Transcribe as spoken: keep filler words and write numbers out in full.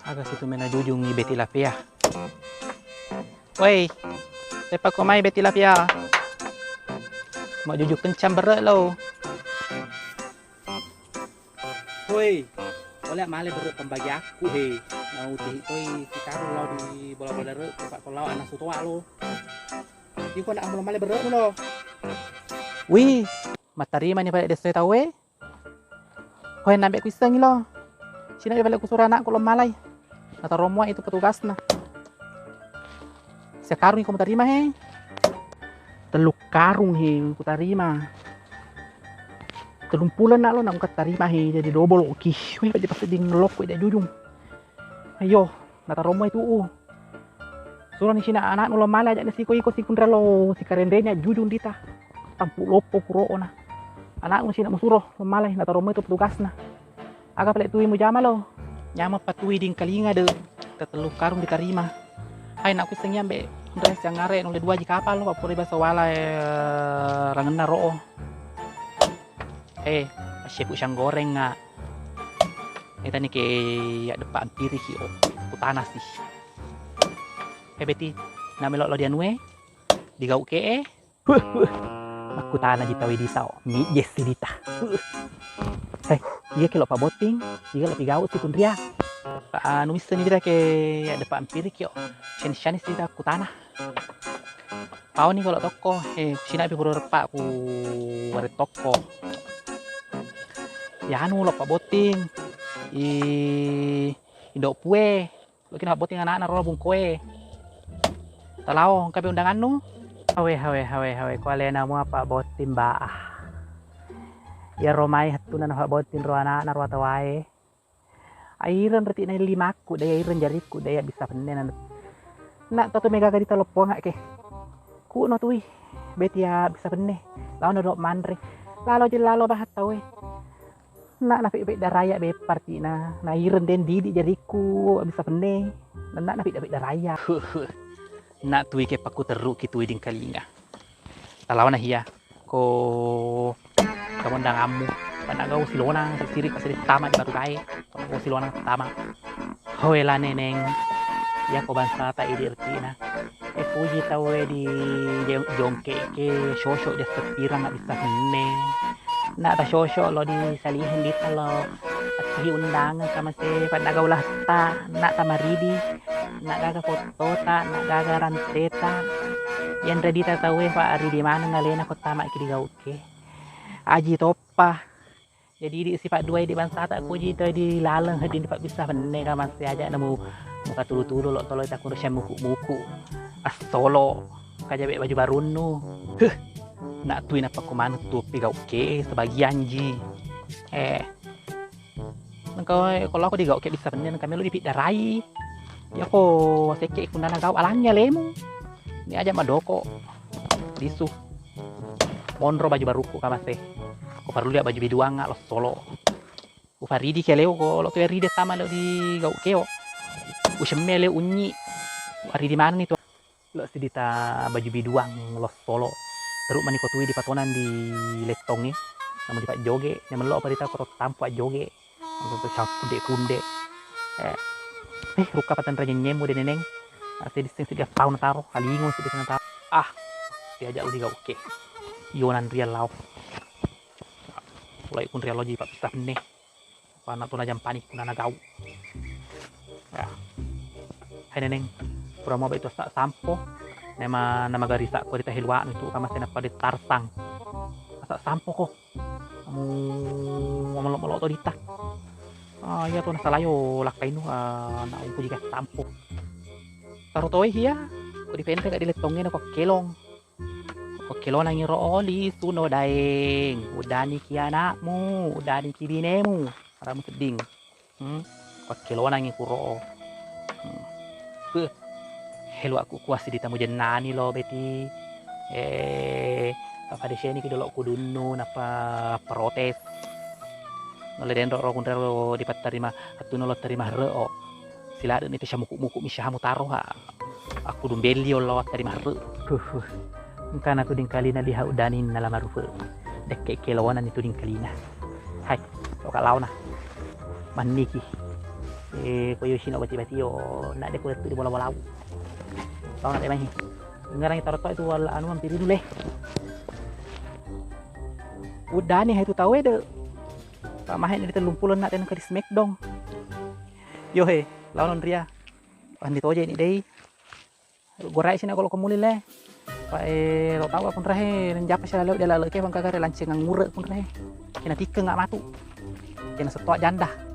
Aga situ mena jujungngi Beti Lapea. Woi, teppa ko mai Beti Lapea. Mau jujung kencang berek lo. Hoi, boleh male berek pembagiakku he. Mau tihi toi sikarung lao di bola-bola rek, tepak ko lao anak sutoa lo. Iko nak ambil male berek lo. Wih, matarima ni pada desa tau e. Hoi, nambe kuissengi lo. Sina bale kusura anakku lo malai. Nataro mua itu petugasna. Sekarung iko mutarima he. Tellu karung he kutarima. Tellung pulo nak lo nak mutarima he, jadi dobol ki. Wih, aja pas di ngelok ko ida jujung. Ayo, nataro mua itu u. Suroni sina anaknu lo mala ajak ni siko iko sikunra lo sikarenreni ajujung dita. Tampu loppo kuro ona. Anaknu sina musuro lo malai nataro mua itu petugasna. Aga pale tui mujama lo. Nyameng patui dingkalinga de. Tetellu karung ditarima. Hai nak kuissengi ambe. Ndre siangare nulle dua ji kapal lo papura basa wala eh, rangenna roo. Eh, asyepu siang goreng nga. Itani ke ya depa ampiri ki o. Kutana sih. Eh Beti, namelo lo dianue. Digau ke eh. Makkutana ji tau dita o. Mi jessi dita. Hei, iya ke lo pabotting, iya lo pigau si kunria. Anu misseni dira ke ya depa ampiri ki o. Sen-, seni sita kutana. Paoni kalau tokko, eh, sina pi pura repa ku ware tokko. Ya anu lo pabotting. I indo pue. Lo kina pabotting anakna ro bungkoe. Talao, engka be undangannu? Hawe, hawe, hawe, hawe, ko alena mua pabotting ba. Iyaro mai hattuna na pabotting ro anakna ro atawae. Aireng reti na limakku, daya ireng jarikku, daya bisa penne na. Nak tatu mega gadi talopponga ke. Kuno tui, Beti ya bisa penne. Lao na dok manre. Lalo je lalo bahat tau e. Nak napedda raya beppa artina. Na ireng den didi jarikku bisa penne. Nak napedda-pedda raya. Nak tui ke pakku terru ki tui dingkalinga. Talawana hiya ko kamondangammu. Panagau silonang siri siri tama di baru gae. Panagau silonang tama. Hoe la Neneng, iyako bangsata idi ertina. E puji tauwe di jong-, jongkeke, sosok di seppirang abissa henne. Nak ta sosok lo di saliheng dita lo. Attihi undangeng kamase paddagau lasta, nak ta maridi, nak gaga fottota, nak gaga ranteta. Yanre dita tauwe fa aridi maneng alena ko tamaki di gauke. Aji toppa. Jadi idi sipa dua idi bangsata ko ji to di laleng hedding dipabbissa fenne ka masse aja namu muka tulu-tulu lo tolo takku rusia muku-muku. Assolo. Kajabe baju barunnu. Huh. Nak tui nappa ko maneng tu pigau ke sebagian ji. Eh. Nengka ko lako digau ke bisa fenne nengka melo dipiddarai. Yako sekke ikunana gau alangi alemu. Ni aja madoko. Lisu. Monro baju baruku kamase. Ko parellu liat baju biduang lo solo. Ufaridi ke leo ko lo ke ride tama lo di gau keo. Usemme leo unyi. Ufaridi maneng itu. Lo sidita baju biduang lo solo. Teruk mani ko tui dipatonang di lettongi. Namun dipat joge. Namun lo apa dita ko tampu joge. Untuk cappudde-pudde. Eh, eh, rukka patenra nyenyemu de Neneng. Ase disseng siga tau nataro, alingo siga nataro. Ah, diajak lu diga oke. Iyo nanria lao. Mulai kunria loji pabbissa fenne. Pana tu najampani kunana gau. Ya. Hai Neneng, pura mau itu sa-, sampo. Nema nama garisa ko dita heluak itu kamase nappa de tarsang. Asa sampo ko. Kamu melo-melo to dita. Ah, iya to nasalayo lakkainu, ah, na uku jika tampo. Taro toi hiya, ko dipenre ka dilettonge na kokkelong. Kokkelonangi ro oli suno daeng. Udani ki anakmu, udani ki binemu. Aramu sedding. Hmm, pakkelonangi kuro. Hmm. Beuh, heluakku kuasi ditamu jennani lo Beti. Eh, apa deseni ki dolo kudunnu napa protes. Nole denro ro kunrero dipattarima, attu nolo tarima reo. Siladeni pisa muku-muku misahamu taroha. Aku dumbeli Allah tarima reo. Huh, huh. Engkana tu dingkalina liha udanin nalamarufe. Dekke ke lawana ni tuding kalina. Hai, loka laona. Manniki. Eh, ko yo sino bati-bati yo, nak de ko tu di bola-bola. Laona de mai. Ngarang taro to itu wala anu mampiri dulu le. Udah nih itu tahu de. Pak Mahe ni tellung pulo nak den ke di Smackdown. Yo he, laono ria. Andi toje ni dei. Gorai sini kalau kemuli le. Pak eh lo tahu aku rahe, njapa sih lalu dia lalu ke bang kagare lanceng ngure pun rahe. Kena tikke nggak matu. Kena setua janda.